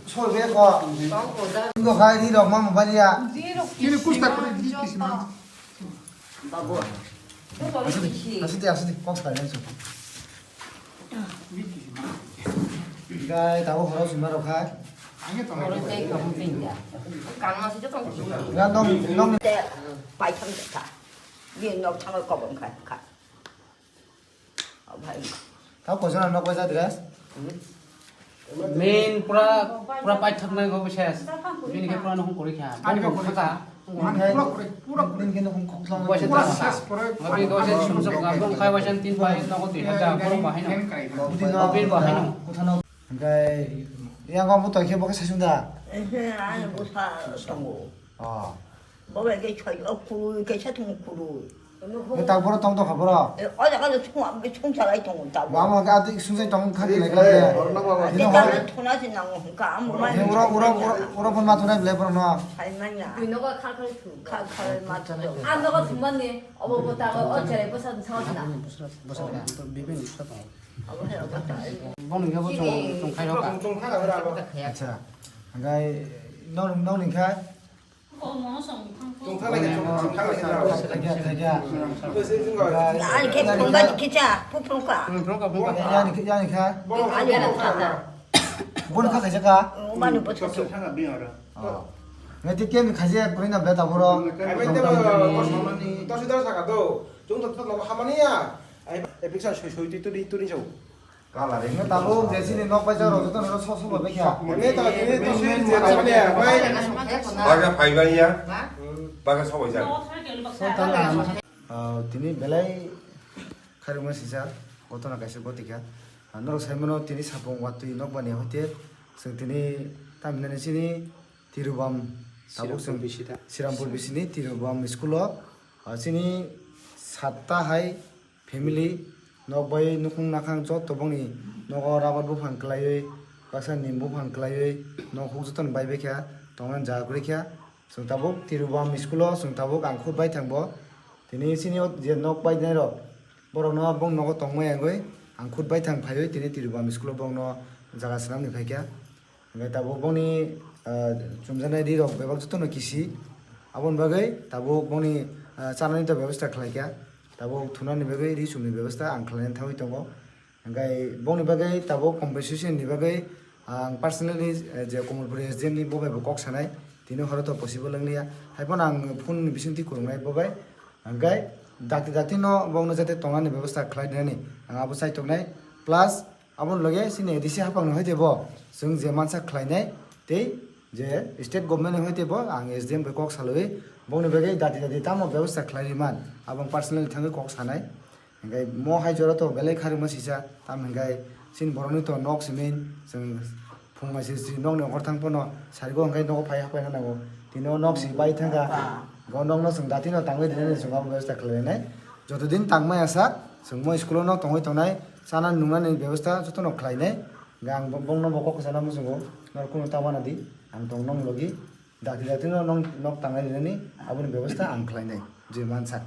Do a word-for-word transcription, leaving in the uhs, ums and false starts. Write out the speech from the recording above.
Soi be ko. Ko khai ri rok ma mobile ya. Kini kusta kore di kisima. Asidi, asidi, kok sai nai su. Gai tabo horo sima rok khai. Ga nong, nong. Paithang kha. Bini nok thango kobong kha, kha. Tao koichana nok bai jadres. Main pura, pura paithak nai go ses. Bini ke pura nung kori kha. Bini ko kha. Pura kori, pura kori. Bini ke nung khok thang. Pura ses pura. Bini ko ses sum sum ga bung khai wajan tin pai no ko tin hajar ko bahai no. Bini no bahai no. Kuthano. Gai yang ko muto ke bo ke sesunda. Eh, ano busa tongo. Oh. Bo bai ke choi o kuru ke sa tung kuru. Ni tak boro tong tong kha boro. E, o jaga le chung, am ke chung chalai tongo ta. Bo amo ke ati sung sai tong kha ni le kha. Ati ta le thona si nang ka am ma. Ni uro, uro, uro, uro pon ma thona le boro no. Hai ma ya. Bini ko khal khal thu. Khal khal ma thu. Am ko thu man ni. Obo bo ta ko o chere bo sa sa na. Bo sa na. Bibin sa tong. Abo he obo ta. Bo ni ko chung, chung khai ro ka. Chung khai ro ka. Acha. Gai nong, nong ni kha. Ani khe phunga kicha, phunga. Yani kha. Boni kha kaisa kha. Mani bwswk. Ngai te kemi khaje puri na beta boro. Tosi dara saka do. Chung to to hamani ya. Ai epic sa soi soi twi twi twi sau. Kala ring tabuk je sini nok bai jaro joto no so so bai kha. Ani to tini to sui je tani ya bai. Baga phaibai ya. Baga sobai ja. Ah, tini belai kharima sisa gotona kaisa gotika. Ah, norok sai mano tini sapung watwi nok bani hoite chwng tini tamhinani sini Tirubam tabuk chwng Sirampur bisita. Sirampur bisini Tirubam school o, ah, chini satta hai family nok bai nukhung nakhang joto bongni nogo rubber buphang kwlaiwi, baksa nim buphang kwlaiwi nok huk jotono bai bai kha, tongna jaga kwrwi kha. Chwng tabuk Tirubam school o chwng tabuk ang khut bai thang bo. Tini sini o je nok bai nai rok, borok no bong nogo tongmai yangwi ang khut bai thang phaiwi tini Tirubam school o bong no jaga swnam ni phai kha. Hingke tabuk boni, ah, chumjaknai ri rok bebak jotono kisi. Aboni bagwi tabuk boni, ah, chanani to bebasta khlai kha. Tabuk thunani bagwi ri chumni bebasta ang khlaina thangwi tongo. Hingke boni bagwi tabuk compensation ni bagwi ang personally, eh, je Kamalpur S D M ni bo bai bo kok sanai, tini horo to possible wng liya. Hai phano ang phone ni bisingtwi kwrwngnai bo bai. Hingke dakti dakti no bongno jate tongnani bebasta khlai dinani ang abo chai tongnai. Plus, Aboni loge chini A D C haphang ni hoite bo chwng je mansa khlainai tei je state government ni hoite bo ang S D M bai kok salwi bongni bagwi dati dati tamo bebasta khlai man, abo ang personally thangwi kok sanai. Hingke mo hai jora to belai kharima sisa, tam hingke chini borokni to nok simi chwng phung hai se si nokni okhor thang phano sarigo hingke nogo phai hapai na nango, tini o nok si bai thangkha, bo nokno chwng dati no tangwi rinani chwng abo bebasta khlainai, joto din tangmaya sak chwng mo school o nok tongwi tongnai. Chana nungnani bebasta jotono khlainai. Hingke ang bo-, bongno bo kok sana muchungo, nor kunu ta wana di, ang tong nong logi, dakti dakti no nong nok tangnai rinani, aboni bebasta ang khlainai, je mansak.